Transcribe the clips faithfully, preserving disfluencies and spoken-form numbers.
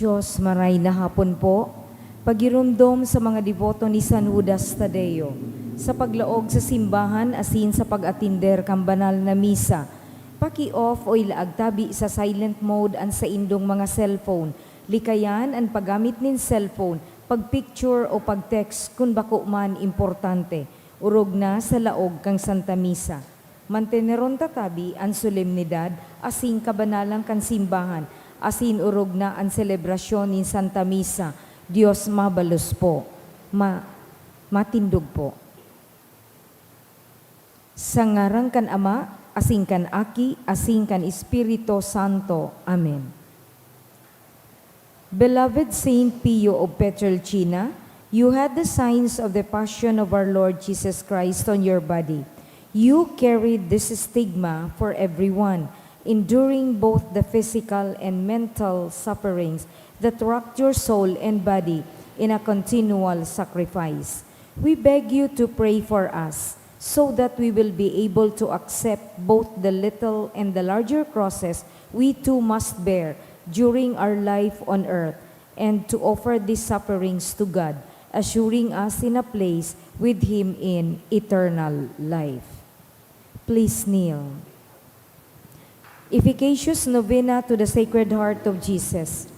Diyos, maray na hapon po. Pagiromdom sa mga deboto ni San Judas Tadeo, sa paglaog sa simbahan asin sa pag-atinder kan banal na misa, paki-off o ilaag tabi sa silent mode an saindong mga cellphone. Likayan an paggamit nin cellphone, pag-picture o pag-text kun bako man importante, orog na sa laog kan Santa Misa. Manteneron ta tabi an solemnidad asin kabanalan kan simbahan, asin orog na an selebrasyon nin Santa Misa. Dios mabalos po. Ma-, matindog po. Sa ngaran kan Ama, asin kan Aki, asin kan Espiritu Santo. Amen. Beloved Saint Pio of Pietrelcina, you had the signs of the passion of our Lord Jesus Christ on your body. You carried this stigma for everyone, enduring both the physical and mental sufferings that racked your soul and body in a continual sacrifice. We beg you to pray for us so that we will be able to accept both the little and the larger crosses we too must bear during our life on earth, and to offer these sufferings to God, assuring us in a place with Him in eternal life. Please kneel. Efficacious Novena to the Sacred Heart of Jesus.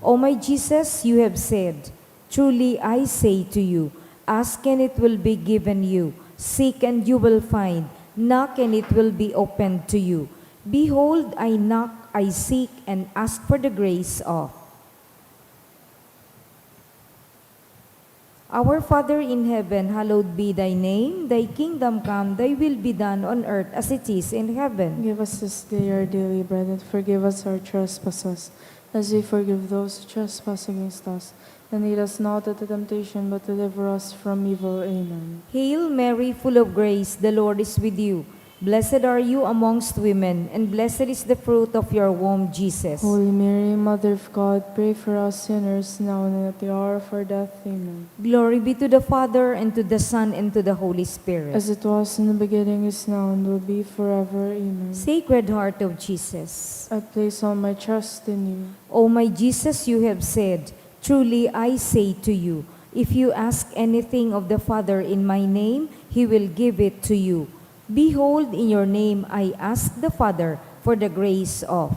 O my Jesus, you have said, "Truly I say to you, ask and it will be given you, seek and you will find, knock and it will be opened to you. Behold, I knock, I seek, and ask for the grace of." Our Father in heaven, hallowed be thy name. Thy kingdom come, thy will be done on earth as it is in heaven. Give us this day our daily bread, and forgive us our trespasses, as we forgive those who trespass against us. And lead us not into temptation, but deliver us from evil. Amen. Hail Mary, full of grace, the Lord is with you. Blessed are you amongst women, and blessed is the fruit of your womb, Jesus. Holy Mary, Mother of God, pray for us sinners, now and at the hour of our death. Amen. Glory be to the Father, and to the Son, and to the Holy Spirit. As it was in the beginning, is now, and will be forever. Amen. Sacred Heart of Jesus. I place all my trust in you. O my Jesus, you have said, "Truly I say to you, if you ask anything of the Father in my name, He will give it to you." Behold, in your name I ask the Father for the grace of.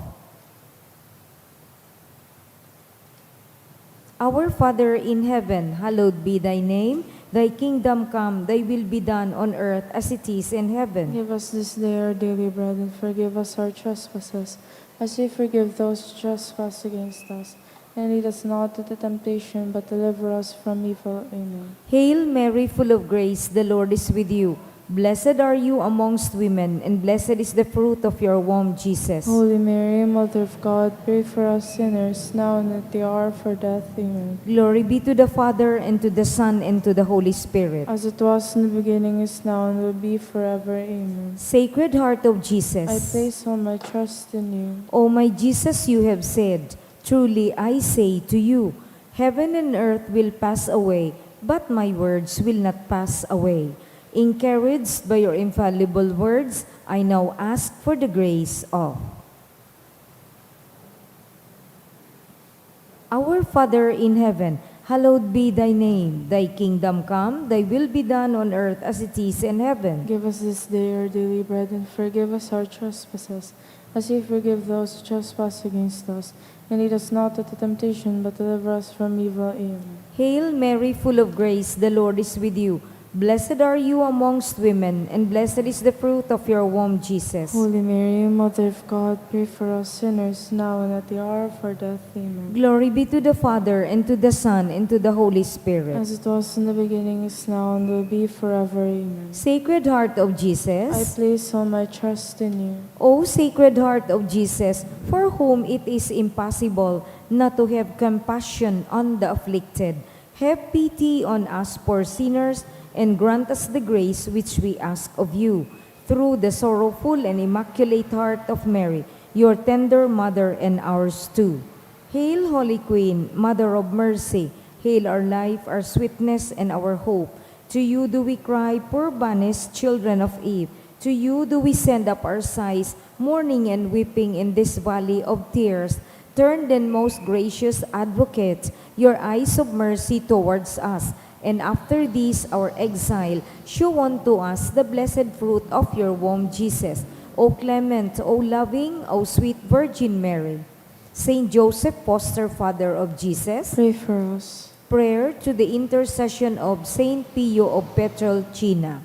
Our Father in heaven, hallowed be thy name. Thy kingdom come, thy will be done on earth as it is in heaven. Give us this day our daily bread, and forgive us our trespasses, as we forgive those who trespass against us. And lead us not into temptation, but deliver us from evil. Amen. Hail Mary, full of grace, the Lord is with you. Blessed are you amongst women, and blessed is the fruit of your womb, Jesus. Holy Mary, Mother of God, pray for us sinners, now and at the hour of our death. Amen. Glory be to the Father, and to the Son, and to the Holy Spirit. As it was in the beginning, is now, and will be forever. Amen. Sacred Heart of Jesus. I place all my trust in you. O my Jesus, you have said, "Truly I say to you, heaven and earth will pass away, but my words will not pass away." Encouraged by your infallible words, I now ask for the grace of. Our Father in heaven, hallowed be thy name. Thy kingdom come, thy will be done on earth as it is in heaven. Give us this day our daily bread, and forgive us our trespasses, as we forgive those who trespass against us. And lead us not into temptation, but deliver us from evil. Amen. Hail Mary, full of grace, the Lord is with you. Blessed are you amongst women, and blessed is the fruit of your womb, Jesus. Holy Mary, Mother of God, pray for us sinners, now and at the hour of our death. Amen. Glory be to the Father, and to the Son, and to the Holy Spirit. As it was in the beginning, is now, and will be forever. Amen. Sacred Heart of Jesus. I place all my trust in you. O Sacred Heart of Jesus, for whom it is impossible not to have compassion on the afflicted, have pity on us poor sinners, and grant us the grace which we ask of you, through the sorrowful and immaculate heart of Mary, your tender mother and ours too. Hail, Holy Queen, Mother of Mercy, hail our life, our sweetness, and our hope. To you do we cry, poor banished children of Eve. To you do we send up our sighs, mourning and weeping in this valley of tears. Turn then, most gracious Advocate, your eyes of mercy towards us, and after this our exile, shew unto us the blessed fruit of your womb, Jesus. O clement, O loving, O sweet Virgin Mary. Saint Joseph, foster father of Jesus. Pray for us. Prayer to the intercession of Saint Pio of Pietrelcina.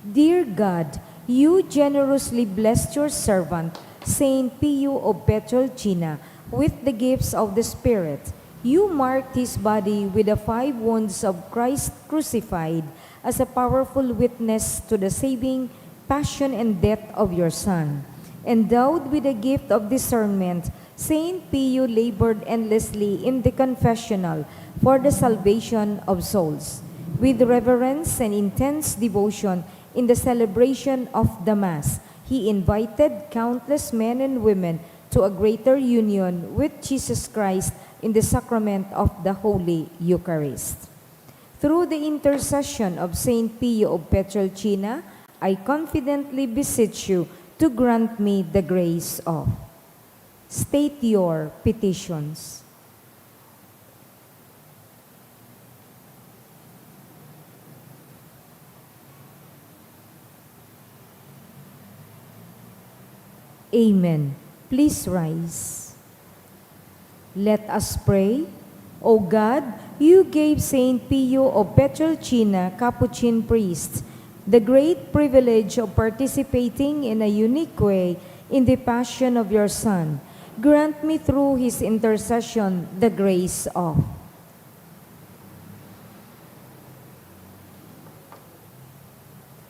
Dear God, you generously blessed your servant, Saint Pio of Pietrelcina, with the gifts of the Spirit. You marked his body with the five wounds of Christ crucified as a powerful witness to the saving passion and death of your Son. Endowed with the gift of discernment, Saint Pio labored endlessly in the confessional for the salvation of souls. With reverence and intense devotion in the celebration of the Mass, he invited countless men and women to a greater union with Jesus Christ in the sacrament of the Holy Eucharist. Through the intercession of Saint Pio of Pietrelcina, I confidently beseech you to grant me the grace of. State your petitions. Amen. Please rise. Let us pray. O God, you gave Saint Pio of Pietrelcina, Capuchin priest, the great privilege of participating in a unique way in the passion of your Son. Grant me through his intercession the grace of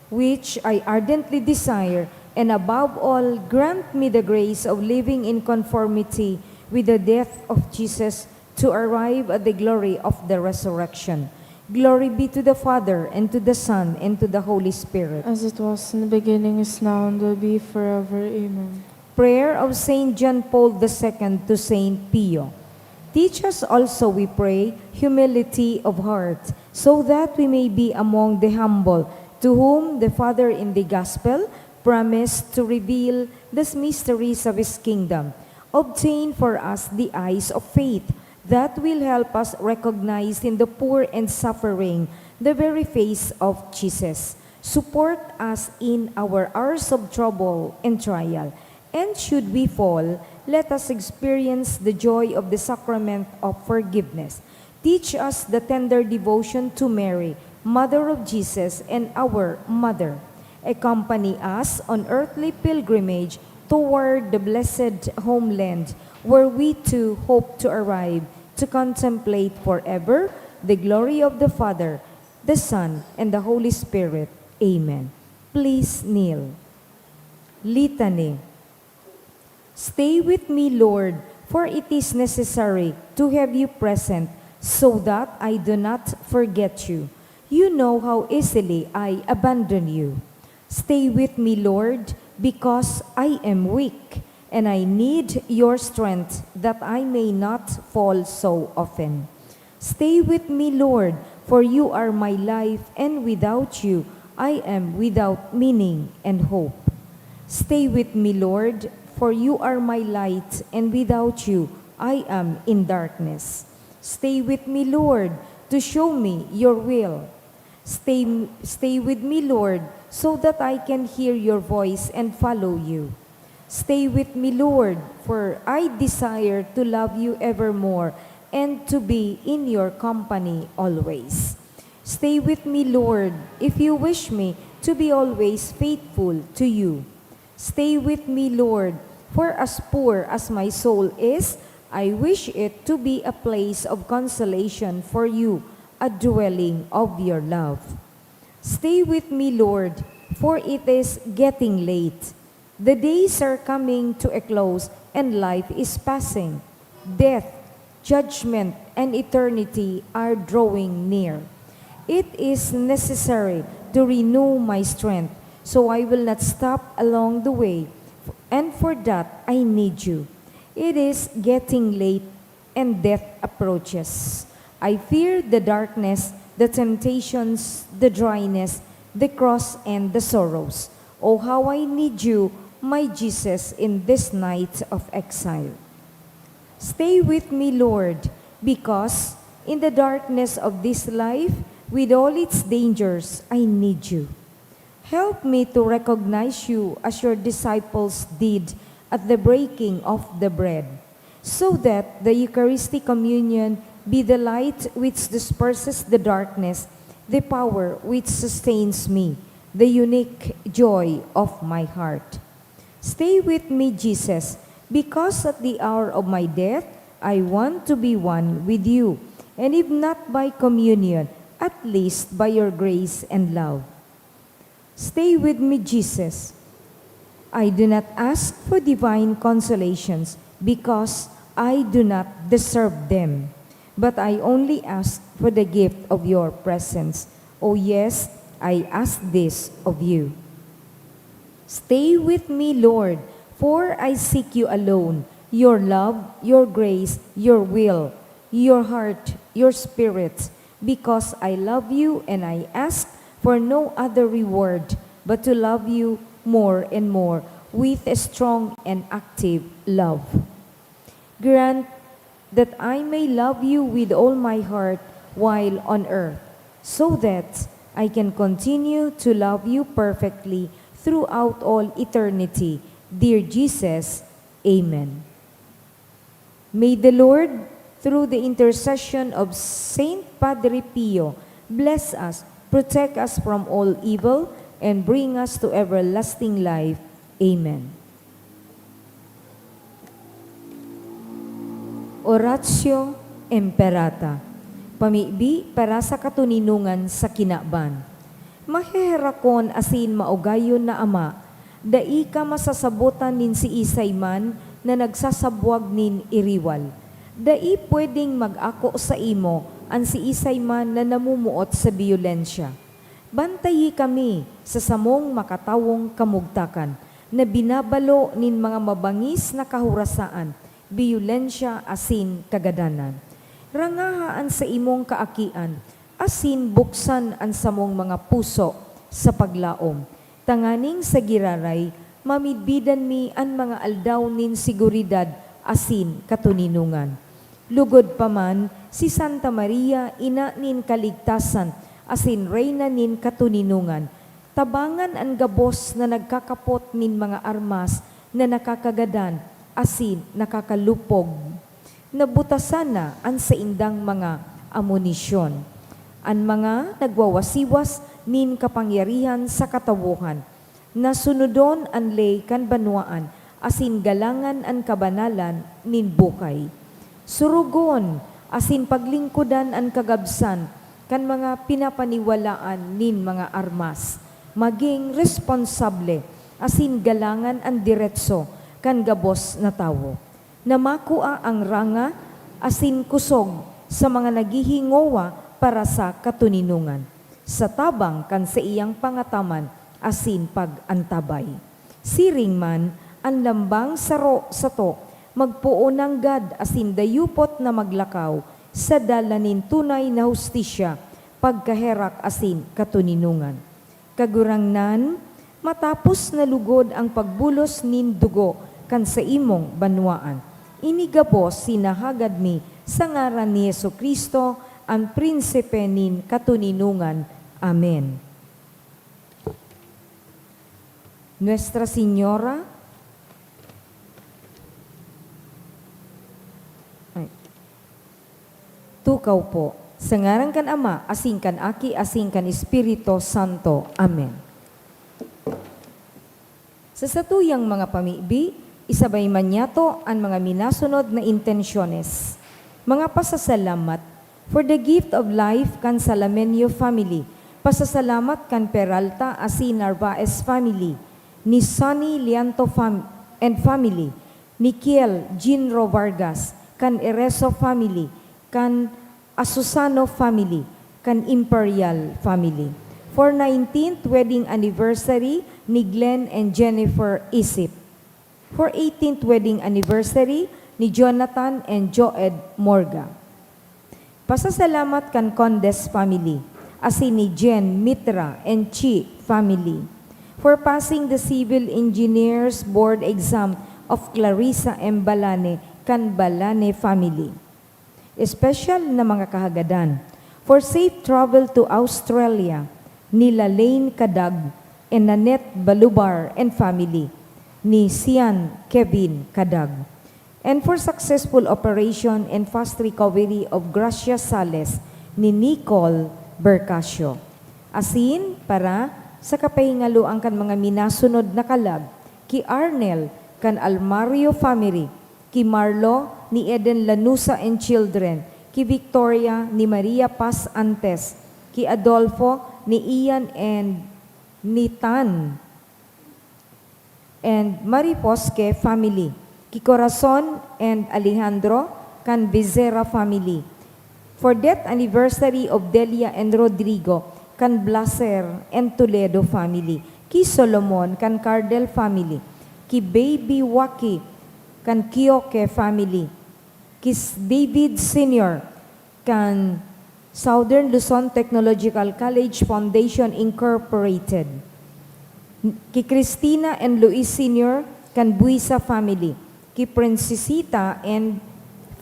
which I ardently desire, and above all, grant me the grace of living in conformity with the death of Jesus to arrive at the glory of the resurrection. Glory be to the Father, and to the Son, and to the Holy Spirit. As it was in the beginning, is now, and will be forever. Amen. Prayer of Saint John Paul the Second to Saint Pio. Teach us also, we pray, humility of heart, so that we may be among the humble, to whom the Father in the Gospel promised to reveal the mysteries of his kingdom. Obtain for us the eyes of faith that will help us recognize in the poor and suffering the very face of Jesus. Support us in our hours of trouble and trial, and should we fall, let us experience the joy of the sacrament of forgiveness. Teach us the tender devotion to Mary, Mother of Jesus and our Mother. Accompany us on earthly pilgrimage toward the blessed homeland, where we too hope to arrive to contemplate forever the glory of the Father, the Son, and the Holy Spirit. Amen. Please kneel. Litany. Stay with me, Lord, for it is necessary to have you present, so that I do not forget you. You know how easily I abandon you. Stay with me, Lord, because I am weak, and I need your strength that I may not fall so often. Stay with me, Lord, for you are my life, and without you, I am without meaning and hope. Stay with me, Lord, for you are my light, and without you, I am in darkness. Stay with me, Lord, to show me your will. Stay, stay with me, Lord, so that I can hear your voice and follow you. Stay with me, Lord, for I desire to love you evermore and to be in your company always. Stay with me, Lord, if you wish me to be always faithful to you. Stay with me, Lord, for as poor as my soul is, I wish it to be a place of consolation for you, a dwelling of your love. Stay with me, Lord, for it is getting late. The days are coming to a close and life is passing. Death, judgment, and eternity are drawing near. It is necessary to renew my strength, so I will not stop along the way, and for that I need you. It is getting late and death approaches. I fear the darkness, the temptations, the dryness, the cross, and the sorrows. Oh, how I need you, my Jesus, in this night of exile. Stay with me, Lord, because in the darkness of this life, with all its dangers, I need you. Help me to recognize you as your disciples did at the breaking of the bread, so that the Eucharistic communion be the light which disperses the darkness, the power which sustains me, the unique joy of my heart. Stay with me, Jesus, because at the hour of my death, I want to be one with you, and if not by communion, at least by your grace and love. Stay with me, Jesus. I do not ask for divine consolations because I do not deserve them, but I only ask for the gift of your presence. Oh yes, I ask this of you. Stay with me, Lord, for I seek you alone, your love, your grace, your will, your heart, your spirit, because I love you and I ask for no other reward but to love you more and more with a strong and active love. Grant that I may love you with all my heart while on earth, so that I can continue to love you perfectly throughout all eternity. Dear Jesus, amen. May the Lord, through the intercession of Saint Padre Pio, bless us, protect us from all evil, and bring us to everlasting life. Amen. Oratio Imperata. Pamibi para sa katoninongan sa kinaban. Maheherakon asin maugayon na Ama, dai ka masasabotan nin siisay man na nagsasabwag nin iriwal. Dai pwedeng mag-ako saimo an siisay man na namumuot sa biyolensya. Bantayi kami sa samong makatawong kamugtakan na binabalo nin mga mabangis na kahorasaan, biyolensya asin kagadanan. Rangaha an saimong kaakian asin buksan an samong mga puso sa paglaom, tanganing sa giraray mamidbidan mi an mga aldaw nin seguridad asin katoninongan. Lugod pa man, si Santa Maria, ina nin kaligtasan asin reyna nin katoninongan, tabangan an gabos na nagkakapot nin mga armas na nakakagadan asin nakakalupog. Nabutasan na an saindang mga amunisyon. An mga nagwawasiwas nin kapangyarihan sa katawohan, na sunodon an ley kan banwaan asin galangan an kabanalan nin buhay. Surugon asin paglingkodan an kagabsan kan mga pinapaniwalaan nin mga armas. Magin responsable asin galangan an deretso kan gabos na tawo, na makua ang ranga asin kusog sa mga naghihingowa para sa katoninongan, sa tabang kan saiyang pangataman asin pag-antabay. Siring man, an lambang saro sato magpoon nanggad asin dayupot na maglakaw sa dalan nin tunay na hustisya, pagkaherak asin katoninongan. Kagurangnan, matapos na lugod ang pagbulos nin dugo kan saimong banwaan, ini gabos sinahagad mi sa ngaran ni Jesu-Cristo, an Prinsipe nin katoninongan. Amen. Nuestra Señora. Ay. Tukaw po. Sa ngaran kan Ama, asin kan Aki, asin kan Espiritu Santo. Amen. Sa satuyang mga pamibi, isabay man niyato an mga minasunod na intensyones. Mga pasasalamat for the gift of life kan Salamenio family. Pasasalamat kan Peralta asin Narvaez family, ni Sonny Lianto fam-, and family, ni Kiel Jinro Vargas, kan Ereso family, kan Asusano family, kan Imperial family. For nineteenth wedding anniversary ni Glenn and Jennifer Isip. For eighteenth wedding anniversary ni Jonathan and Joed Morga. Pasasalamat kan Condes family, asin ni Jen Mitra and Chi family. For passing the Civil Engineers Board exam of Clarissa M. Balane kan Balane family. Special na mga kahagadan. For safe travel to Australia, ni Lalaine Kadag and Nanette Balubar and family, ni Sian Kevin Kadag. And for successful operation and fast recovery of Gracia Sales, ni Nicole Bercasio. Asin, para sa kapahingaloan kan mga minasunod na kalag, ki Arnel kan Almario family, ki Marlo ni Eden Lanusa and children, ki Victoria ni Maria Paz Antes, ki Adolfo ni Ian and ni Tan and Marie Posque family, ki Corazon and Alejandro kan Bezerra family. For death anniversary of Delia and Rodrigo kan Blaser and Toledo family, ki Solomon kan Cardel family, ki Baby Waki kan Kioke family, ki S-, David Senior kan Southern Luzon Technological College Foundation Incorporated, ki Cristina and Luis Senior kan Buisa family, ki Princesita and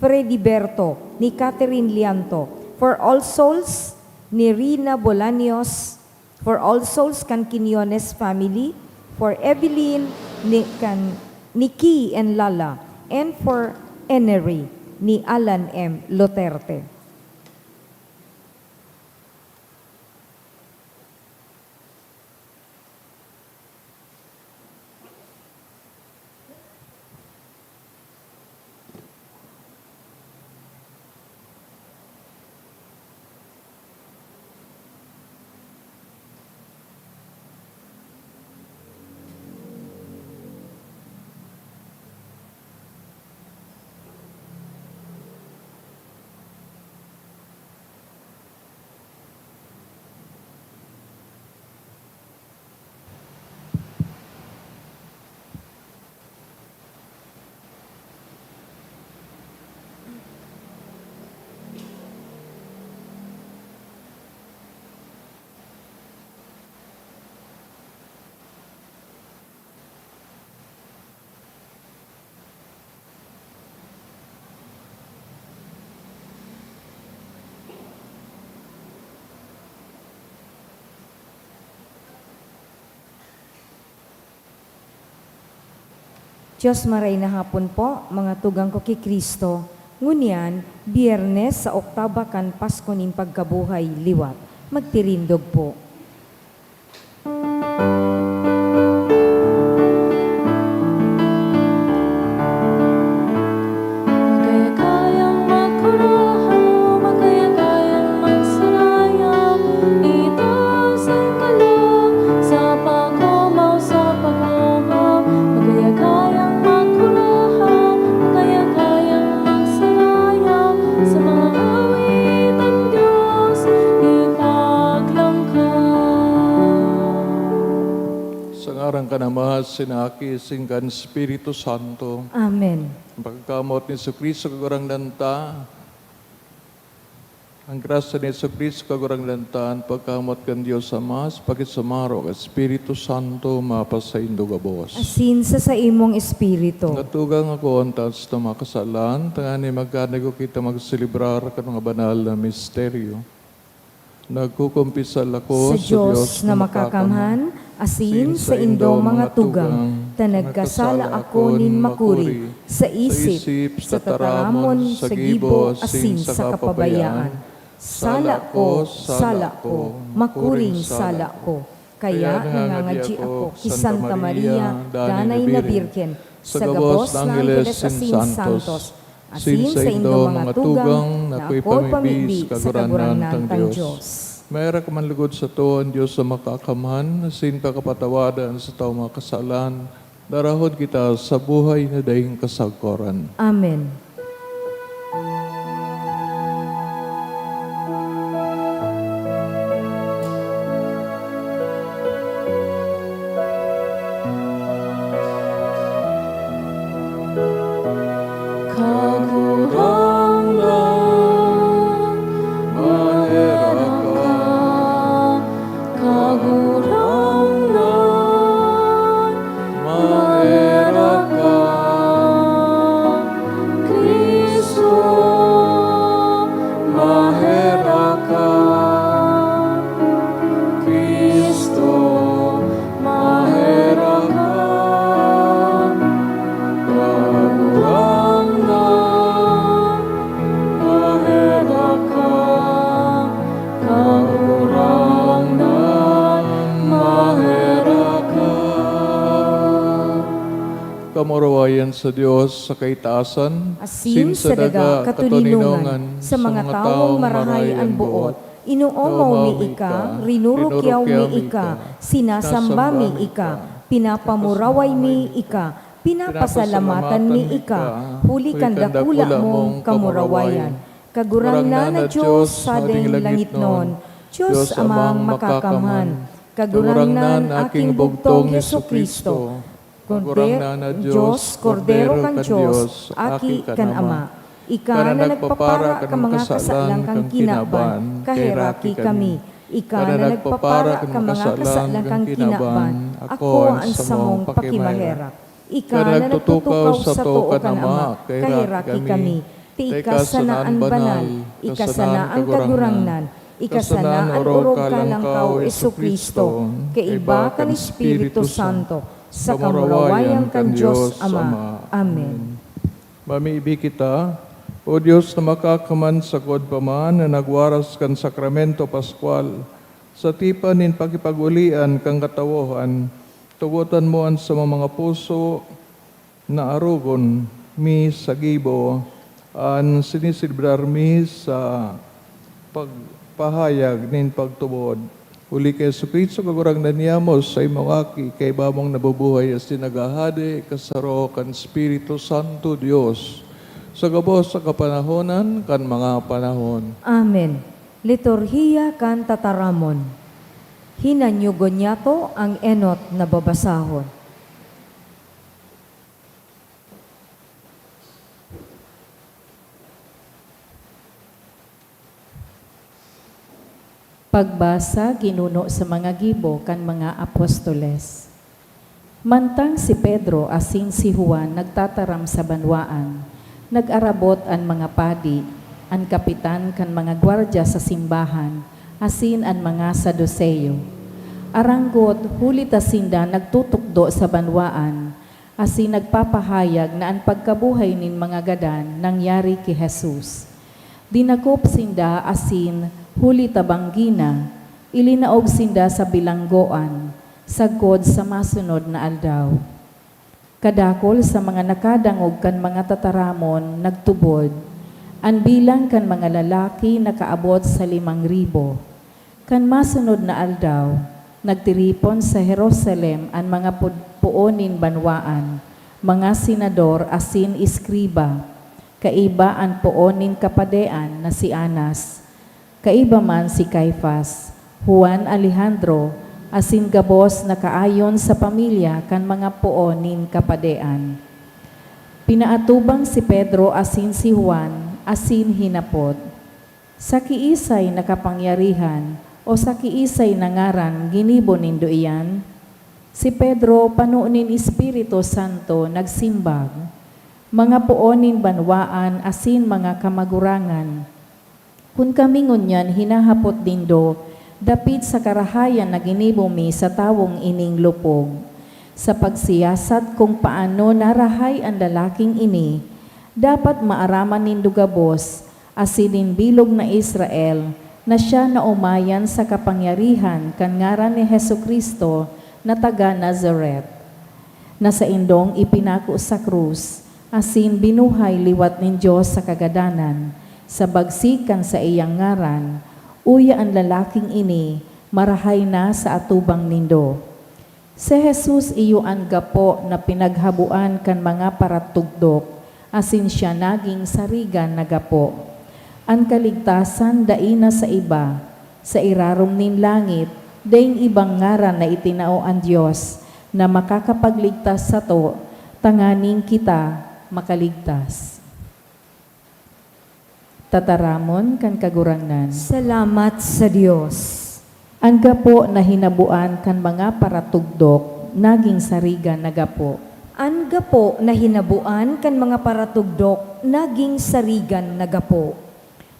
Frediberto ni Catherine Lianto, for all souls ni Rina Bolaños, for all souls kan Quiñones family, for Evelyn ni, kan Nikki and Lala, and for Enery ni Alan M Luterte. Diyos, maray na hapon po, mga tugang ko ki Cristo. Ngunyan, Biyernes sa oktaba kan Pasko nin Pagkabuhay Liwat. Magtirindog po. Makaya-kayang magkurahaw, makaya-kayang magsaraya, itaas ang kaloob sa pag-omaw, sa pag-omaw. Makaya-kayang magkurahaw, makaya-kayang magsaraya, sa mga awit ang Diyos ipaglangka. Sa ngaran kan Ama, sin Aki, sin kan Espiritu Santo. Amen. An pagkakamot ni Jesu-Cristo, Kagurangnan ta. An grasya ni Jesu-Cristo, Kagurangnan ta, an pagkakamot kan Dios Ama, sa pakisumaro kan Espiritu Santo, mapasaindo gabos. Asin sa saimong espiritu. Mga tugang, akoon ta an satong mga kasalan, tanganing magkanuya kita magselebrar kan mga banal na misteryo. Nagkukumpisal ako sa Dios na makakamhan, asin saindo, mga tugang, ta nagkasala ako nin makuri sa isip, sa tataramon, sa gibo, asin sa kapabayaan. Sala ko, sala ko, makuring sala ko. Kaya nangangadyi ako ki Santa Maria, Danay na Birhen, sa gabos na angheles asin santos, asin saindong mga tugang na akoy pamibi sa Kagurangnan tang Dios. Maherak man lugod sato an Dios na makakamhan, asin pakapatawadan sa satong mga kasalan, darahon kita sa buhay na daing kasagkoran. Amen. Kagurangnan, maherak ka. Kagurangnan, maherak ka. Kamurawayan sa Dios sa kaitaasan, asin sa daga katoninongan sa mga tawong marahay an boot. Inoomaw mi ika, rinurukyaw mi ika, sinasamba mi ika, pinapamuraway mi ika, pinapasalamatan mi ika, huli kan dakula mong kamurawayan. Kagurangnan na Dios, Hading langitnon, Dios Amang makakamhan, Kagurangnan, aking bugtong Jesu-Cristo, Kordero, Dios, Kordero kan Dios, Aki kan Ama. Ika na nagpapara kan mga kasalan kan kinaban, kaheraki kami. Ika na nagpapara kan mga kasalan kan kinaban, ako an samong pakimaherak. Ika na nagtutukaw sa too kan Ama, kaheraki kami. Ti ika sana an banal, ika sana an kagurangnan, ika sana an orog kalangkaw, Jesu-Cristo, kaiba kan Espiritu Santo, sa kamurawayan kan Dios Ama. Amen. Mamibi kita, O Dios na makakaman sagkod pa man, na nagwaras kan Sakramento Pascual, sa tipan nin pakipag-olian kan katawohan, tugotan mo an samong mga puso na arogon mi sa gibo an siniselebrar mi sa pagpahayag nin pagtubod. Huli ki Jesu-Cristo, Kagurangnan niyamo, sa imong Aki, kaiba mong nabubuhay asin naghahade, kasaro kan Espiritu Santo, Dios, sa gabos sa kapanahonan kan mga panahon. Amen. Liturhiya kan Tataramon. Hinanyugon niyato ang enot na babasahon. Pagbasa ginuno sa mga gibo kan mga apostoles. Mantang si Pedro asin si Juan nagtataram sa banwaan, nag-arabot an mga padi, an kapitan kan mga gwardya sa simbahan, asin an mga Saduceo. Aranggot, huli ta sinda nagtutukdo sa banwaan, asin nagpapahayag na an pagkabuhay nin mga gadan nangyari ki Jesus. Dinakop sinda asin, huli ta banggi na, ilinaog sinda sa bilanggoan, sagkod sa masunod na aldaw. Kadakul sa mga nakadangog kan mga tataramon nagtubod, an bilang kan mga lalaki nakaabot sa limang ribo. Kan masunod na aldaw, nagtiripon sa Jerusalem an mga pud-, poon nin banwaan, mga senador asin eskriba, kaiba an poon nin kapadean na si Anas, kaiba man si Caifas, Juan, Alejandro, asin gabos na kaayon sa pamilya kan mga poon nin kapadean. Pinaatubang si Pedro asin si Juan, asin hinapot, "Sa kiisay na kapangyarihan o sa kiisay na ngaran ginibo nindo iyan?" Si Pedro, pano nin Espiritu Santo, nagsimbag, "Mga poon nin banwaan asin mga kamagurangan, kun kami ngunyan hinahapot nindo dapit sa karahayan na ginibo mi sa tawong ining lupog, sa pagsiyasat kung paano narahay an lalaking ini, dapat maaraman nindo gabos asin nin bilog na Israel na siya naomayan sa kapangyarihan kan ngaran ni Jesu-Cristo na taga Nazaret, na saindong ipinako sa krus asin binuhay liwat nin Dios sa kagadanan, sa bagsik kan saiyang ngaran, uya an lalaking ini marahay na sa atubang nindo. Si Jesus iyo an gapo na pinaghaboan kan mga paratugdok, asin siya naging sarigan na gapo. An kaligtasan dai na sa iba, sa irarom nin langit, daing ibang ngaran na itinao an Dios na makakapagligtas sato, tanganing kita makaligtas. Tataramon kan Kagurangnan. Salamat sa Dios. An gapo na hinaboan kan mga paratugdok naging sarigan na gapo. An gapo na hinaboan kan mga paratugdok naging sarigan na gapo.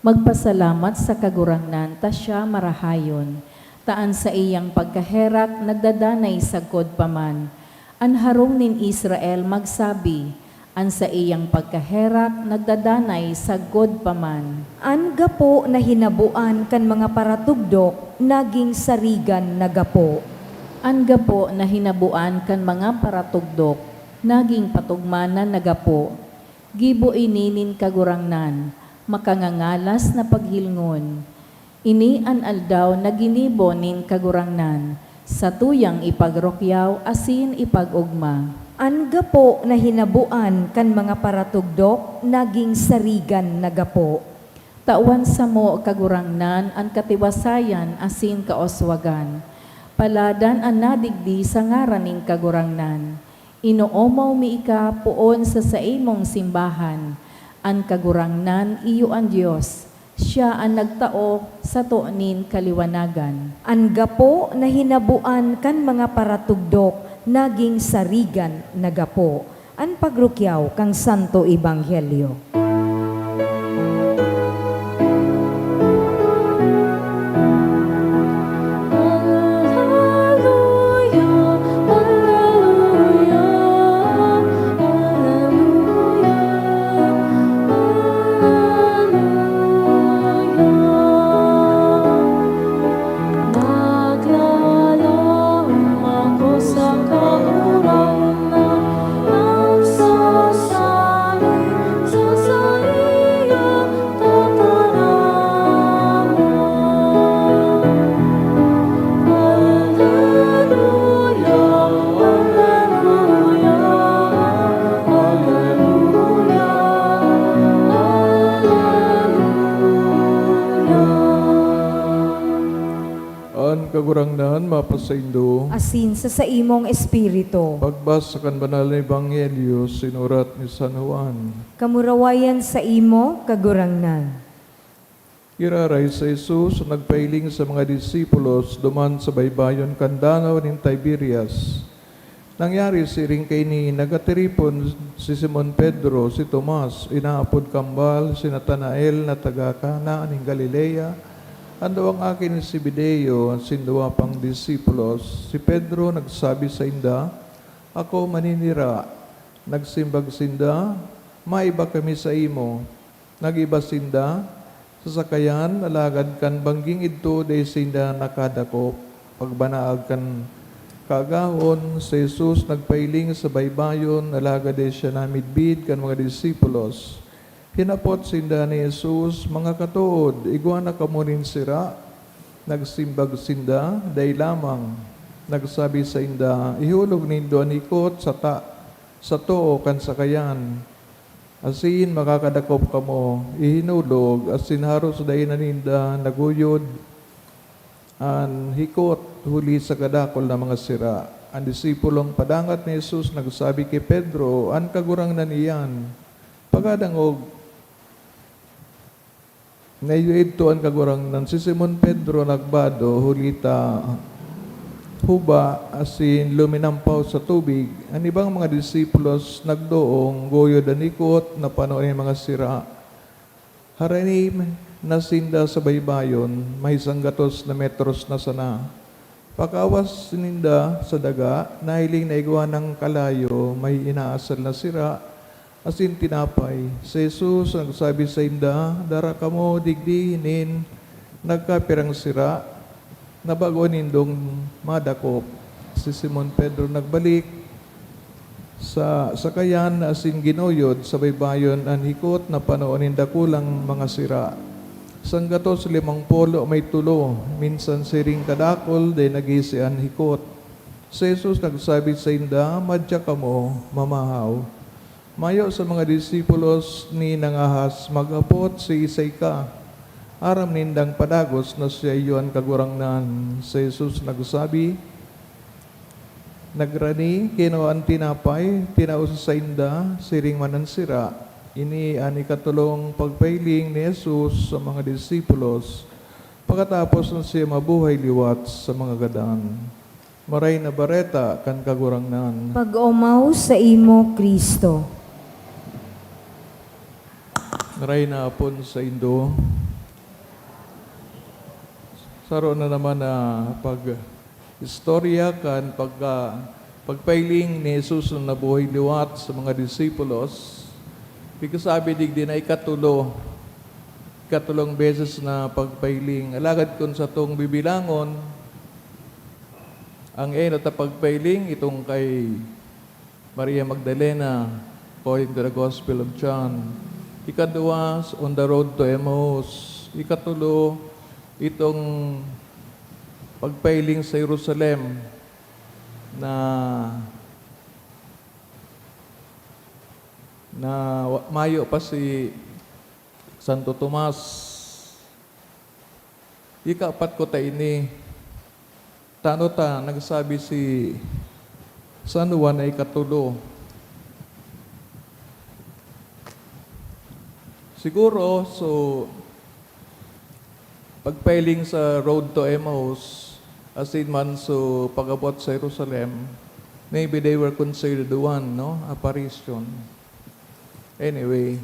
Magpasalamat sa Kagurangnan ta siya marahayon, ta an saiyang pagkaherak nagdadanay sagkod pa man. An harong nin Israel magsabi, "An saiyang pagkaherak nagdadanay sagkod pa man." An gapo na hinaboan kan mga paratugdok naging sarigan na gapo. An gapo na hinaboan kan mga paratugdok Naging patugmanan na gapo. Gibo ini nin Kagurangnan, makangangalas na paghilngon. Ini an aldaw na ginibo nin Kagurangnan, satuyang ipagrukyaw asin ipag-ogma. An gapo na hinaboan kan mga paratugdok naging sarigan na gapo. Tawan samo, Kagurangnan, an katiwasayan asin kaoswagan. Paladan an nadigdi sa ngaran nin Kagurangnan. Inoomaw mi ika poon sa saimong simbahan. An Kagurangnan iyo an Dios, siya an nagtao sato nin kaliwanagan. An gapo na hinaboan kan mga paratugdok naging sarigan na gapo. An pagrukyaw kan Santo Ebanghelyo. Naglalang ako sa Kagurangnan, nagsasabi sa saiyang tataramon. Alleluia, alleluia, alleluia, alleluia. An Kagurangnan mapasaindo. Asin sa saimong espiritu. Pagbasa kan Banal na Ebanghelyo sinurat ni San Juan. Kamurawayan saimo, Kagurangnan. Giraray si Jesus nagpahiling sa mga disipulos duman sa baybayon kan Danaw nin Tiberias. Nangyari siring kaini, nagatiripon si Simon Pedro, si Tomas, inaapod Kambal, si Natanael na taga Cana nin Galilea, an duwang aki ni Zebedeo, asin duwa pang disipulos. Si Pedro nagsabi sainda, "Ako maninira." Nagsimbag sinda, "Maiba kami saimo." Nag-iba sinda sa sakayan, alagad kan bangging idto dai sinda nakadakop. Pagbanaag kan kaagahon, si Jesus nagpahiling sa baybayon, alagad dai siya namidbid kan mga disipulos. Hinapot sinda ni Jesus, "Mga katood, igwa na kamo nin sira?" Nagsimbag sinda, "Dai lamang." Nagsabi sainda, "Ihulog nindo an hikot sa ta-, sa too kan sakayan." Asin makakadakop kamo, ihinulog, asin haros dai na ninda naguyod an hikot huli sa kadakul na mga sira. An disipulong padangat ni Jesus nagsabi ki Pedro, "An Kagurangnan iyan." Pagkadangog, Naiyo idto an Kagurangnan. Si Simon Pedro nagbado, huli ta huba asin luminampaw sa tubig. An ibang mga disipulos nagdoong guyod an ikot na pano nin mga sira. Harani na sinda sa baybayon, may sanggatos na metros na sana. Pakawas ninda sa daga, nahiling na igwa nang kalayo may inaasal na sira asin tinapay. Si Jesus nagsabi sainda, "Dara kamo digdi nin nagkapirang sira na bako nindong madakop." Si Simon Pedro nagbalik sa sakayan asin ginuyod sa baybayon an hikot na pano nin dakulang mga sira. Sanggatos limang polo may tulo, minsan siring kadakul, dai nagisi an hikot. Si Jesus nagsabi sainda, "Madya kamo, mamahaw." Mayo sa mga disipulos ni nangahas maghapot siisay ka. Aram nindang padagos na siya iyo an Kagurangnan. Si Jesus nagsabi, Nagrani, kinua an tinapay, tinao sa sainda, siring man an sira. Ini an ikatolong pagpahiling ni Jesus sa mga disipulos, pakatapos na siya mabuhay liwat sa mga gadan. Maray na Bareta kan Kagurangnan. Pag-omaw saimo, Cristo. Maray na hapon saindo. Saro na naman na pag-istorya kan pagka-, pagpahiling ni Jesus na nabuhay liwat sa mga disipulos. Ikasabi digdi na ikatulo, ikatulong beses na pagpahiling. Alagad kun satong bibilangon, ang enot na pagpahiling, itong kay Maria Magdalena, according to the Gospel of John. Ikadwa, on the road to Emmaus. Ikatulo, itong pagpailing sa Jerusalem na, na wa-, mayo pa si Santo Tomas. Ikaapat ko ta ini. Tano ta nagsabi si San Juan na ikatulo? Siguro, so, pagpailing sa road to Emmaus, asin man so pag-abot sa Jerusalem, maybe they were considered one, no? Apparition. Anyway,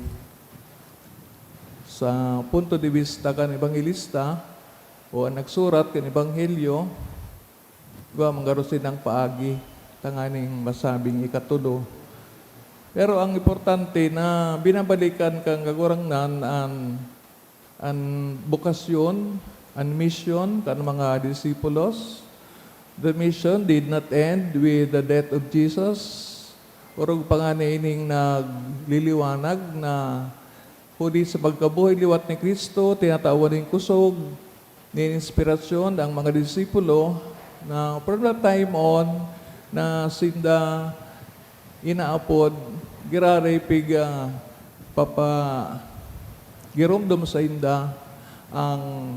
sa punto de vista kan ebanghelista o an nagsurat kan ebanghelyo, igwa man garo sinda paagi tanganing masabing ikatulo. Pero ang importante na binabalikan kan Kagurangnan an, an bokasyon, an misyon kan mga disipulos. The mission did not end with the death of Jesus. Orog pa ngani ining nagliliwanag na huli sa pagkabuhay liwat ni Cristo, tinatawan nin kusog, nin inspirasyon ang mga disipulo na from that time on na sinda inaapod, giraray pig, ah, papa-, giromdom sainda ang,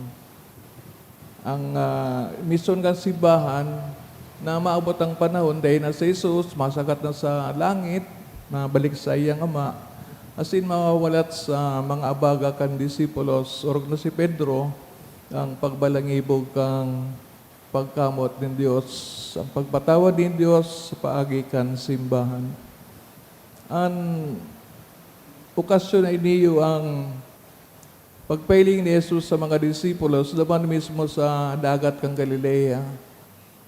ang, ah, misyon kan simbahan na maabot ang panahon dai na si Jesus, masakat na sa langit, mabalik sa iyang Ama, asin mawawalat sa mga abaga kan disipulos, orog na si Pedro, ang pagbalangibog kan pagkamot nin Dios, ang pagpatawad nin Dios sa paagi kan simbahan. An okasyon na ini iyo ang pagpailing ni Jesus sa mga disipulos duman mismo sa dagat kan Galilea.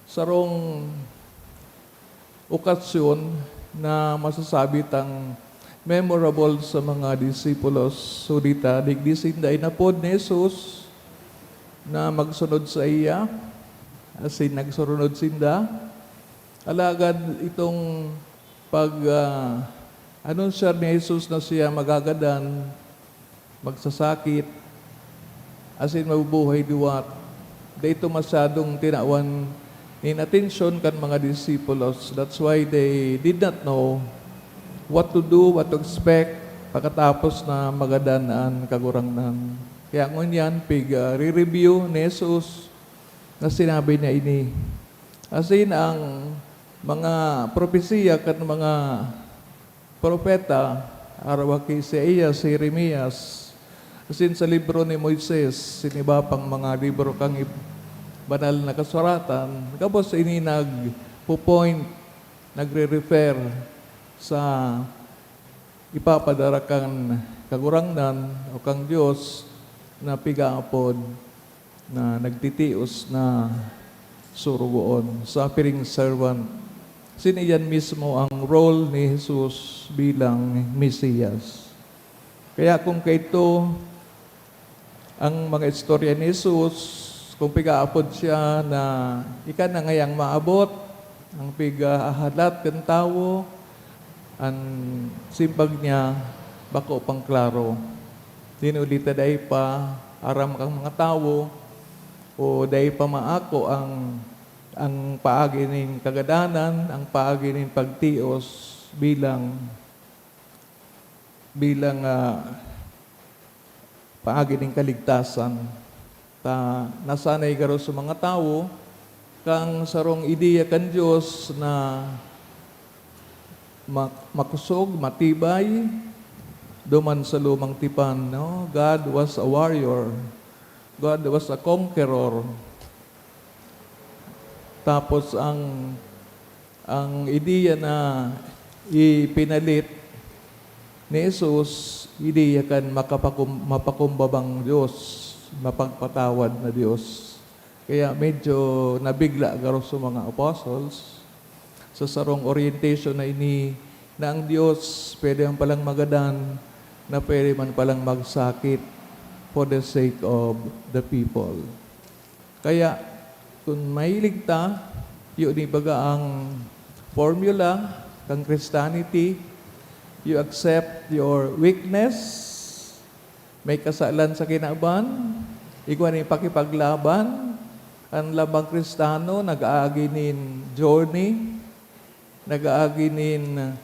Sarong okasyon na masasabi tang memorable sa mga disipulos. Huli ta, digdi sinda inapod ni Jesus na magsunod saiya, asin nagsurunod sinda. Alagad itong pag, ah, anunsiyar ni Jesus na siya magagadan, magsasakit, asin mabubuhay liwat, dai ito masyadong tinawan nin atensyon kan mga disipulos. That's why they did not know what to do, what to expect pakatapos na magadan an Kagurangnan. Kaya ngunyan, pig, ah, re-review ni Jesus na sinabi niya ini. Asin ang mga propesiya kan mga propeta, arog ki Isaias, Jeremias, asin sa libro ni Moises, asin iba pang mga libro kan ib-, banal na kasuratan, gabos ini nagpo-point, nagre-refer sa ipapadara kan Kagurangnan o kan Dios na pigaapod na nagtitios na sorogoon, suffering servant. Asin iyan mismo ang role ni Jesus bilang Mesiyas. Kaya kung kaito ang mga istorya ni Jesus, kung pigaapod siya na ika na ngayang maabot, ang pigahahalat kan tawo, an simbag niya bako pang klaro. Dinuli ta dai pa aram kan mga tawo o dai pa maako ang, ang paagi nin kagadanan, ang paagi nin pagtios bilang, bilang, ah, paagi nin kaligtasan. Ta nasanay garo sa mga tawo kan sarong ideya kan Dios na ma-, makosog, matibay, duman sa lumang tipan, no? God was a warrior. God was a conqueror. Tapos ang, ang ideya na ipinalit ni Jesus, ideya kan makapakum-, mapakumbabang Diyos, mapagpatawad na Diyos. Kaya medyo nabigla garo sa mga apostles sa sarong orientation na ini, na ang Diyos pwede man palang magadan, na pwede man palang magsakit for the sake of the people. Kaya, kun mahilig ta, iyo ni baga ang formula kan Christianity. You accept your weakness, may kasalan sa kinaban, igwa nin pakipaglaban. An lambang Kristiyano nag-aagi nin journey, nag-aagi nin,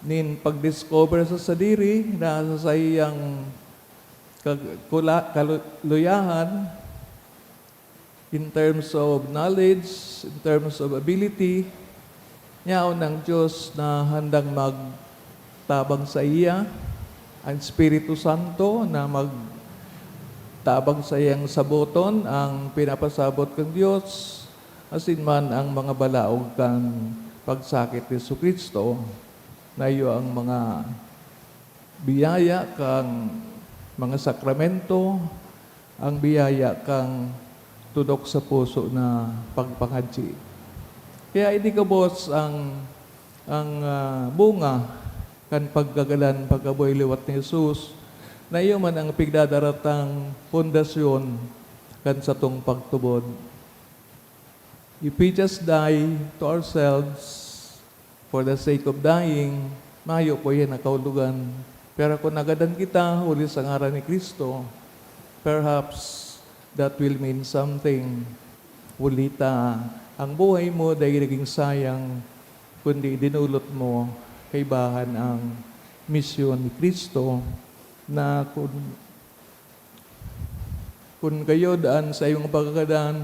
nin pag-discover sa sadiri na sa saiyang kag-, kula-, kaluyahan, in terms of knowledge, in terms of ability, yaon ang Diyos na handang magtabang saiya, ang Espiritu Santo na magtabang saiyang saboton ang pinapasabot kan Diyos, asin man ang mga balaog kan pagsakit ni Jesu-Cristo, na iyo ang mga biyaya kan mga sakramento, ang biyaya kan tudok sa puso na pagpangadyi. Kaya ini gabos ang, ang, ah, bunga kan pagkagadan pagkabuhay liwat ni Jesus, na iyo man ang pigdadaratang pundasyon kan satong pagtubod. If we just die to ourselves for the sake of dying, mayo po yan na kahulogan. Pero kung nagadan kita huli sa ngaran ni Cristo, perhaps that will mean something. Huli ta, ang buhay mo dai naging sayang, kundi dinulot mo kaibahan ang misyon ni Cristo na kun Kun gayod an saimong pagkagadan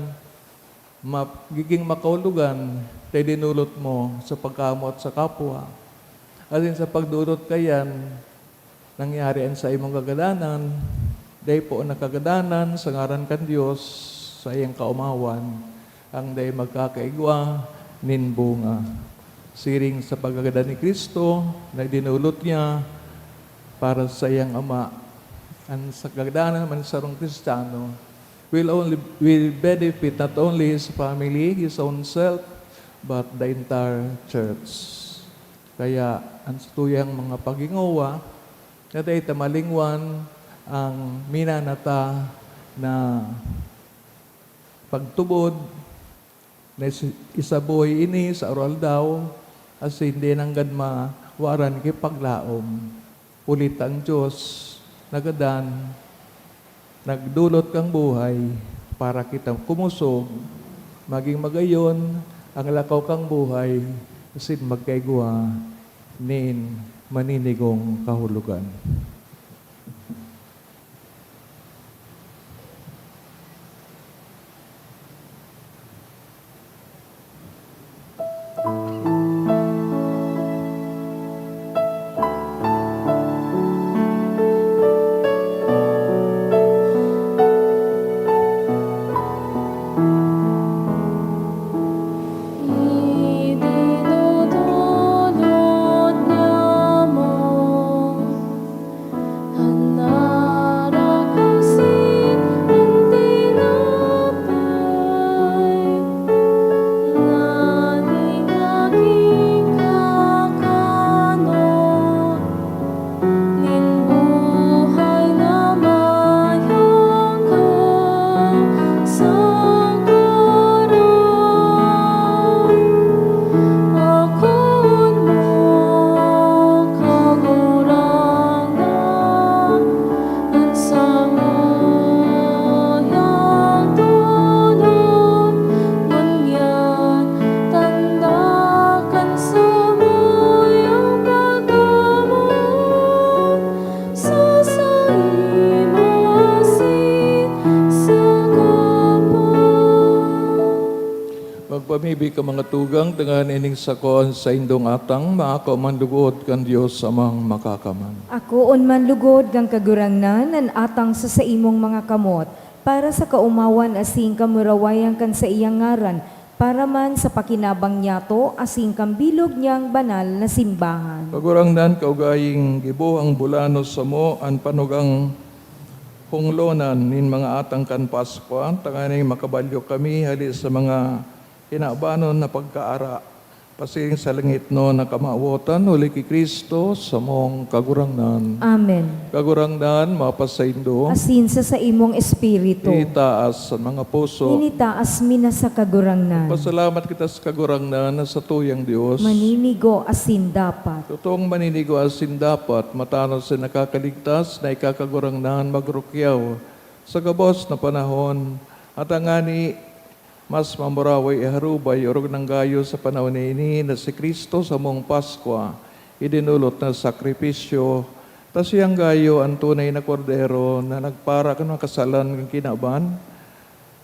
magigin makahulogan ta idinulot mo sa pagkamoot sa kapwa, asin sa pagdolot kaiyan, nangyari an saimong kagadanan, dai po na kagadanan sa ngaran kan Dios, saiyang kaomawan, ang dai magkakaigwa nin bunga. Siring sa pagkagadan ni Cristo na idinulot niya para sa saiyang Ama, an sa kagadanan man sarong Kristiyano will only, will benefit not only his family, his own self, but the entire church. Kaya an satuyang mga paghingowa, na dai ta malingwan ang minana ta na pagtubod, na is-, isabuhay ini sa aroaldaw, asin dai nanggad mawaran ki paglaom. Huli ta an Dios nagadan, nagdolot kan buhay para kita kumosog, magin magayon an lakaw kan buhay, asin magkaigwa nin maninigong kahulogan. Idinodolot niamo an arak asin an tinapay, nganing magin kakanon nin buhay na mayong kasagaran. Akoon mo, Kagurangnan, an samuyang tonon, ngunyan tanda kan samuyang pagkamoot sa saimo asin sa kapwa. Magpamibi ka, mga tugang, tanganing sako an saindong atang, maako man lugod kan Dios Amang Makakamhan. Akoon man lugod kan Kagurangnan an atang sa saimong mga kamot, para sa kaomawan asin kamurawayan kan saiyang ngaran, para man sa pakinabang niyato asin kan bilog niyang banal na simbahan. Kagurangnan, kaugaling gibohang bulanos samo an panugang honglonan nin mga atang kan Paskwa, tanganing makabalyo kami hali sa mga kinabanon na pagkaara Pasiring sa langitnon na kamawotan, huli ki Cristo, samong Kagurangnan. Amen. Kagurangnan, mapasaindo. Asin sa saimong espiritu. Itaas an mga puso. Initaas mi na sa Kagurangnan. Pasalamat kita sa Kagurangnan na satuyang Dios. Maninigo asin dapat. Totoong maninigo asin dapat, matanos na nakakaligtas na ika Kagurangnan magrukyaw sa gabos na panahon. At ngani, mas mamuraway iharubay, orog nang gayo sa panahon na ini, na si Cristo samong Paskwa, idinolot na sakripisyo, ta siyang gayo an tunay na Kordero na nagpara kan mga kasalan kan kinaban.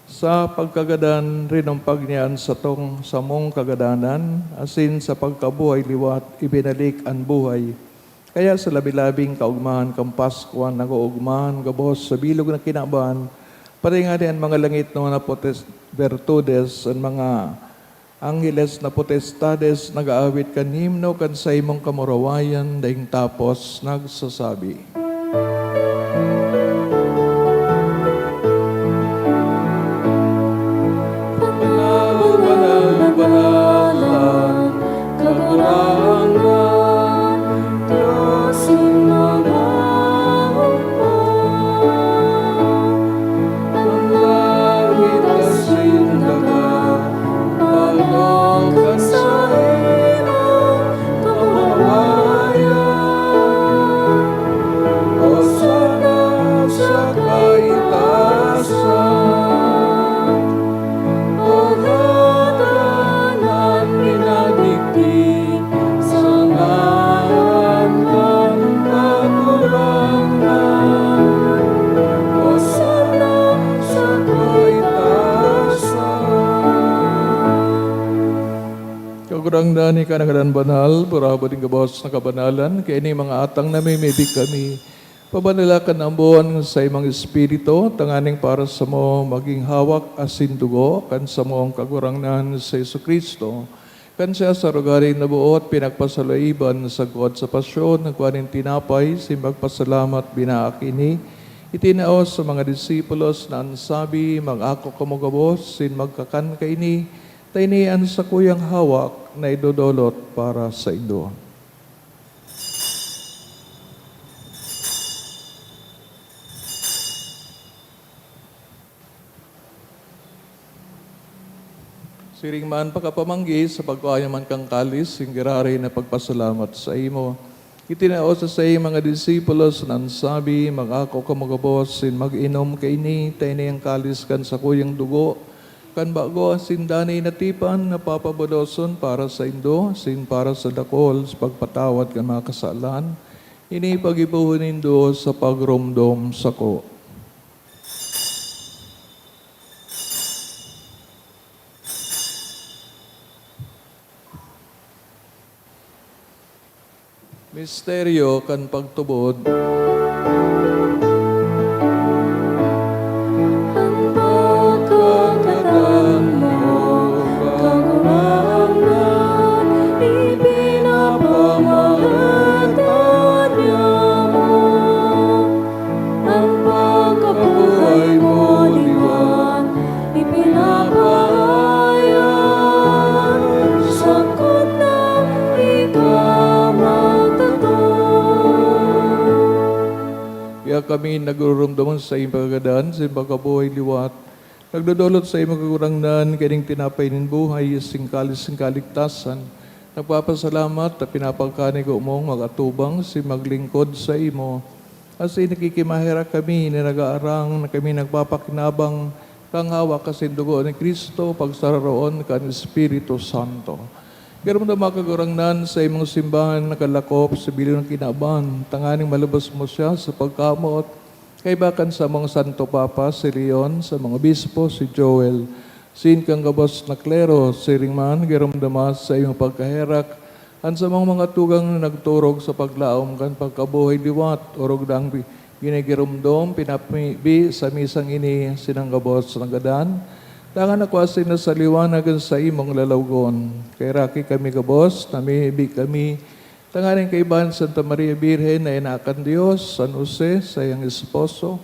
Sa pagkagadan, rinumpag niya an satong samong kagadanan, asin sa pagkabuhay liwat, ibinalik an buhay. Kaya sa labi-labing kaogmahan kan Paskwa, nag-oogmahan gabos sa bilog na kinaban, pati ngani an mga langitnon na potes-, bertudes, an mga angheles na potestades, nag-aawit kan himno kan saimong kamurawayan, daing tapos nagsasabi, "Banal, banal, banal an Kagurangnan, Dios nin mga oman. An langit asin daga, palong kan saimong kamurawayan. Hosana sa kaitaasan. Pagkagadan an minadigdi sa ngaran kan Kagurangnan. Hosana sa kaitaasan." Kagurangnan, ika an Ngadanan Banal, purabo nin gabos na kabanalan, kaya ini mga atang namimibi kami, pabanala kan ambon sa imong Espiritu, tanganing para samo magin hawak asin dugo kan samong Kagurangnan si Jesu-Cristo. Kan siya sa rugari na boot, pinagpasalaiban sagkod sa pasyon, nagkua nin tinapay, simbag pasalamat, binaak ini, itinao sa mga disipulos na an sabi, "Mag-ako kamo gabos, sin magkakan kaini, ta ini an sakuyang hawak na idodolot para saindo." Siring man, pakapamanggi, sa pagkua niya man kan kalis, nin giraray na pagpasalamat saimo, itinao sa saiyang mga disipulos, na an sabi, "Mag-ako kamo gabos, sin mag-inom kaini, ta ini an kalis kan sakuyang dugo, kan bago asin danay na tipan, na papabuloson para saindo, asin para sa dakul, sa pagpatawad kan mga kasalan. Ini paggibohon nindo sa pagromdom sako." Misteryo kan pagtubod. An pagkagadan mo, Kagurangnan, ipinapamahal ta niamo. An pagkabuhay mo liwat, ipinapahayag, sagkod na ika magtataw. Kaya kami nagruromdom sa iyong pagkagadan, sa iyong pagkabuhay liwat, nagdodolot sa imo, Kagurangnan, kaning tinapay nin buhay, asin kalis nin kaligtasan. Nagpapasalamat ta pinapagkanigo mong mag-atubang asin maglingkod saimo. Asin nakikimaherak kami na nag-aarang na kami nagpapakinabang kan hawak asin dugo ni Cristo, pagsararoon kan Espiritu Santo. Giromdoma, Kagurangnan, sa imong simbahan na nakalakop sa bilog na kinaban, tanganing malubos mo siya sa pagkamoot, kaiba kan samong Santo Papa, si Leon, samong obispo, si Joel, asin kan gabos na klero. Siring man, giromdoma sa imong pagkaherak an samong mga tugang na nagturog sa paglaom kan pagkabuhay liwat, orog dang bi-, ginigiromdom, pinapibi sa misang ini sinang gabos na gadan, dangan nakua sinda sa liwanag sa imong lalawgon. Kaheraki kami gabos, namimibi kami, tanganing kaiba ni Santa Maria Birhen na ina kan Dios, San Jose, saiyang esposo,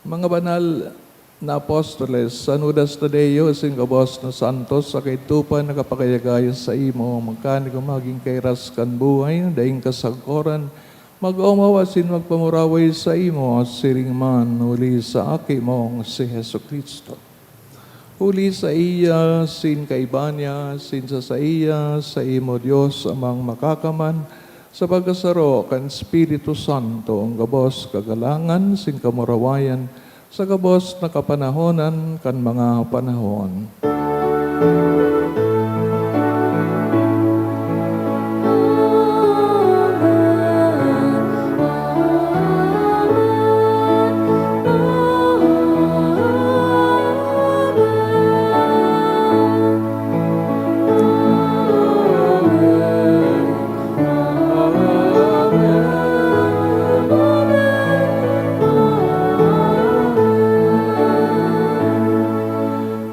mga banal na apostoles, San Judas Tadeo, asin gabos na santos, sa kaidto pa nakapagayagaya saimo, magkanigong magin kairas kan buhay na daing kasagkoran, mag-omaw asin magpamuraway saimo, siring man huli sa Aki mong si Jesu-Cristo. Huli saiya, sin kaiba niya, sin sa saiya, saimo, Dios Amang Makakaman, sa pagkasaro kan Espiritu Santo, an gabos kagalangan sin kamurawayan, sa gabos na kapanahonan kan mga panahon.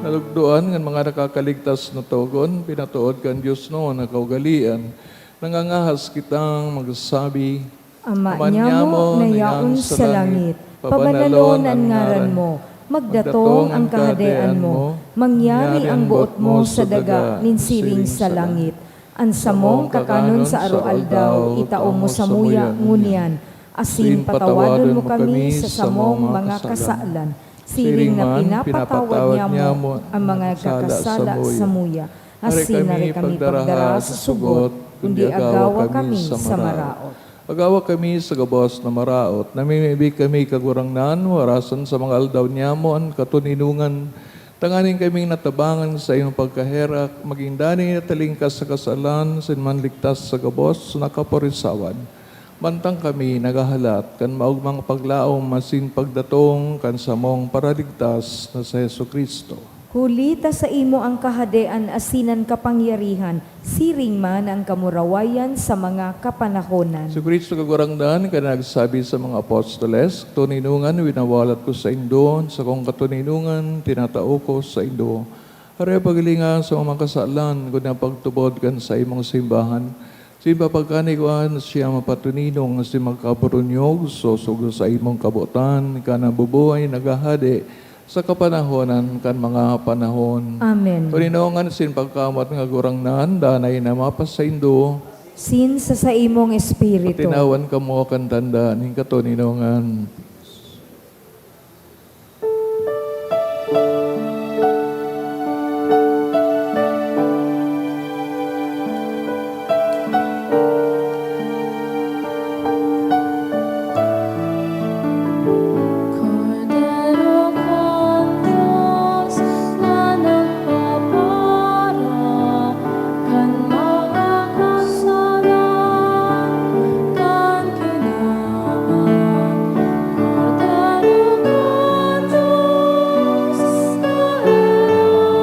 Nalugdoan ngan mga nakakaligtas na togon, pinatood kan Dios noon na kaugalean, nangangahas kitang magsabi, Ama Ama niamo niamo na na yaon yaon sa sa langit, langit, pabanalon pabanalon an an ngaran ngaran mo, mo, magdatong magdatong an an Kahadean kahadean mo, mo, mangyari mangyari an an boot boot mo mo sa sa daga daga nin nin siring siring sa sa langit. An samong kakanon sa aroaldaw, itao mo samuya ngunyan, asin patawadon mo kami sa samong mga kasalan, siring na pinapatawad niamo an mga nagkakasala samuya. Asin dai kami pagdaraha sa sugot, kundi agawa kami sa maraot. Agawa kami sa gabos na maraot. Namimibi kami, Kagurangnan, warasan sa mga aldaw niamo an katoninongan, tanganing kaming natabangan sa imong pagkaherak, magin danay na talingkas sa kasalan, asin manligtas sa gabos na kaporisawan. Mantang kami naghahalat kan maogmang paglaom asin pagdatong kan samong Paraligtas na si Jesu-Cristo. Huli ta saimo an kahadean asin an kapangyarihan, siring man an kamurawayan sa mga kapanahonan. Si Cristo Kagurangnan, kaya nagsabi sa mga apostoles, "Katoninongan winawalat ko saindo, an sakong katoninongan tinatao ko saindo." Aroy paghilinga sa mga kasalan, kundi an pagtubod kan saimong simbahan. Sin papagkanigwaan siya mapatoninong, asin magkaburunyog, sosog sa saimong kabotan, ka nabubuhay, naghahade, sa kapanahonan kan mga panahon. Amen. Toninongan sin pagkamat nga Kagurangnan, danay na mapasaindo. Sin sa saimong espiritu. Patinawan kamo kan tanda nin katoninongan. Kordero kan Dios na nagpapara kan mga kasalan kan kinaban. Kordero kan Dios, paherak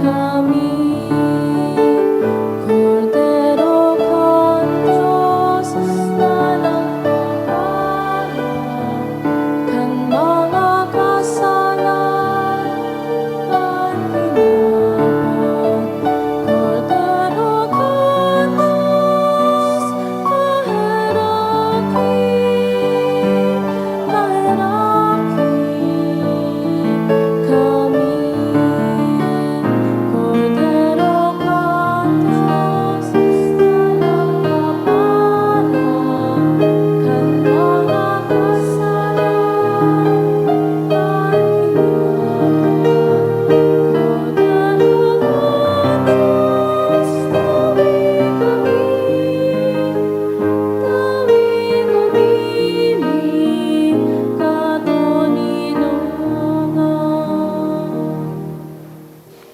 kami. Kordero kan Dios na nagpapara kan mga kasalan kan kinaban. Kordero kan Dios, paherak kami, paherak kami. Kordero kan Dios, na nagpapara kan mga kasalan kan kinaban. Kordero kan Dios, tawi kami, tawi kami nin katoninongan.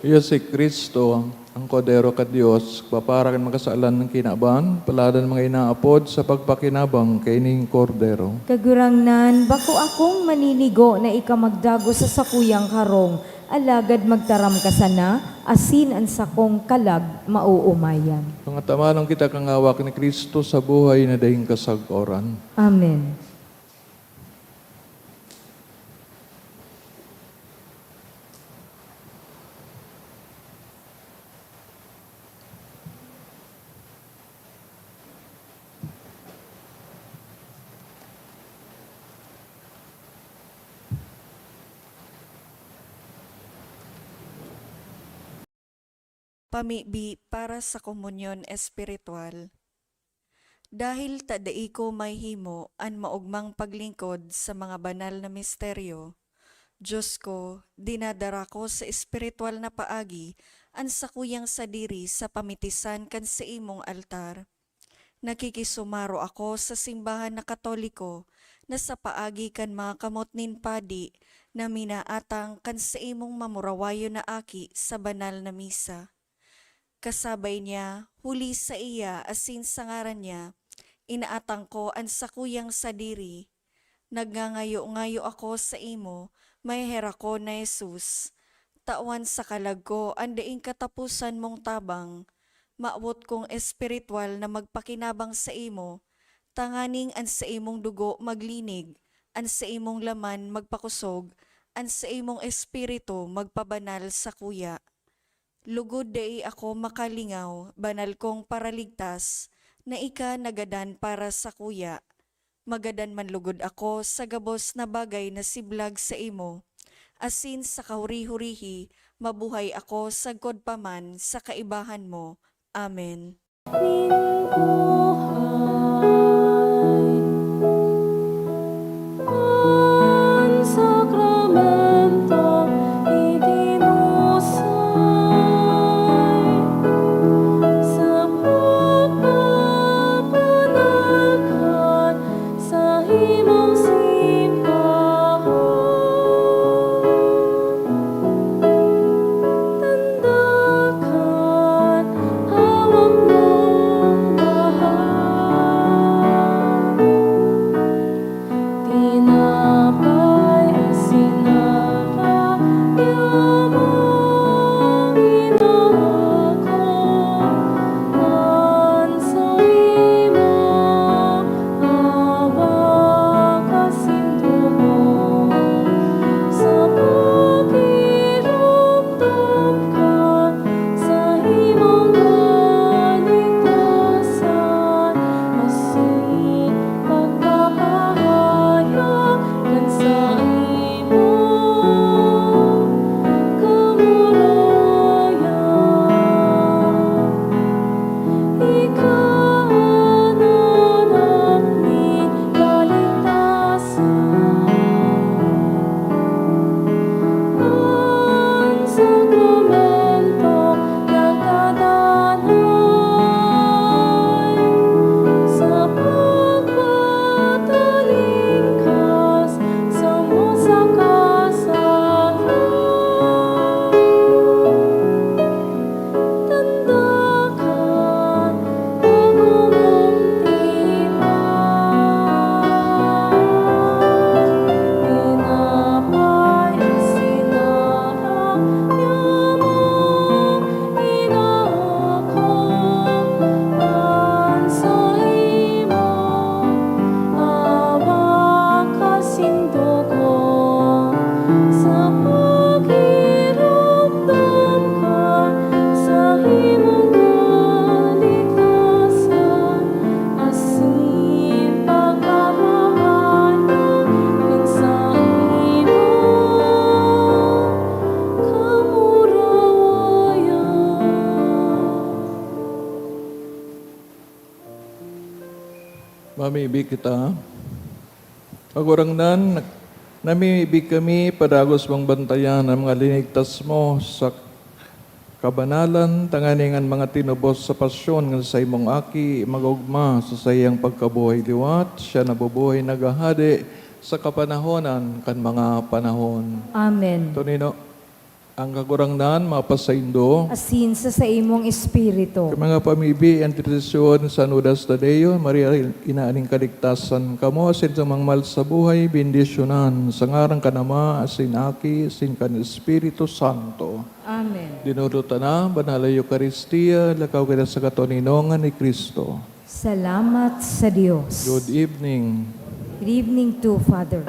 Iyo si Cristo, an Kordero kan Dios, papara kan mga kasalan kan kinaban, paladan mga inaapod sa pagpakinabang kaining Kordero. Kagurangnan, bako akong maninigo na ika magdagos sa sakuyang harong, alagad magtaram ka sana, asin an sakong kalag maoomayan. Mga tamanon kita kan hawak ni Cristo sa buhay na daing kasagkoran. Amen. Pamibi para sa komunyon espiritual. Dahil ta dai ko mahimo an maogmang paglingkod sa mga banal na misteryo, Diyos ko, dinadara ko sa espiritual na paagi an sakuyang sadiri sa pamitisan kan saimong altar. Nakikisumaro ako sa simbahan na Katoliko na sa paagi kan mga kamot nin padi na minaatang kan saimong mamurawayon na aki sa banal na misa. Kasabay niya, huli sa iya asin sa ngaran niya, inaatang ko an sakuyang sadiri. Nagngangayo-ngayo ako saimo, maheherakon na Jesus. Tawan sa kalag ko an daing kataposan mong tabang. Mawot kong espiritual na magpakinabang saimo, tanganing an saimong dugo maglinig, an saimong laman magpakosog, an saimong espiritu magpabanal sakuya. Lugod dai ako makalingaw, banal kong Paraligtas, na ika nagadan para sakuya. Magadan man lugod ako sa gabos na bagay na siblag saimo, asin sa kahuri-hurihi mabuhay ako sagkod pa man sa kaibahan mo. Amen. Nin buhay. An sakramentong itinusay sa pagpapanagkat sa himong simbahan. Tanda kan hawak mong bahay. Tinapay asin arak, yaman inaako an saimo. Hawak asin dugo sa pagiromdom ka sa imong kaligtasan, asin pagpapahayag kan saimong kamurayan. Ika an anak nin kaligtasan. An sakramento nagtatanay sa pagpatalingkas samo sa kasalan. Tanda kan bagong tipan. Tinapay asin arak, yaman inaako an saimo. Hawak asin dugo sa pagiromdom ka sa imong kaligtasan, asin pagpapahayag kan saimong kamurawayan. Mamibi kita. Kagurangnan, namimibi kami padagos mong bantayan an mga linigtas mo sa kabanalan, tanganing an mga tinubos sa pasyon kan saimong Aki mag-ogma sa saiyang pagkabuhay liwat, siya nabubuhay naghahade sa kapanahonan kan mga panahon. Amen. Tonino, Ang Kagurangnan mapasaindo. Asin sa saimong espiritu. Kaya mga pamibi, an intercesyon ni San Judas Tadeo, Maria, ina nin kaligtasan, kamo asin sa mga mahal sa buhay, bendisyonan sa ngaran kan Ama, asin Aki, asin kan Espiritu Santo. Amen. Dinudo ta na, Banal na Eukaristia, lakaw kita sa katoninongan ni Cristo. Salamat sa Dios. Good evening. Good evening too, Father.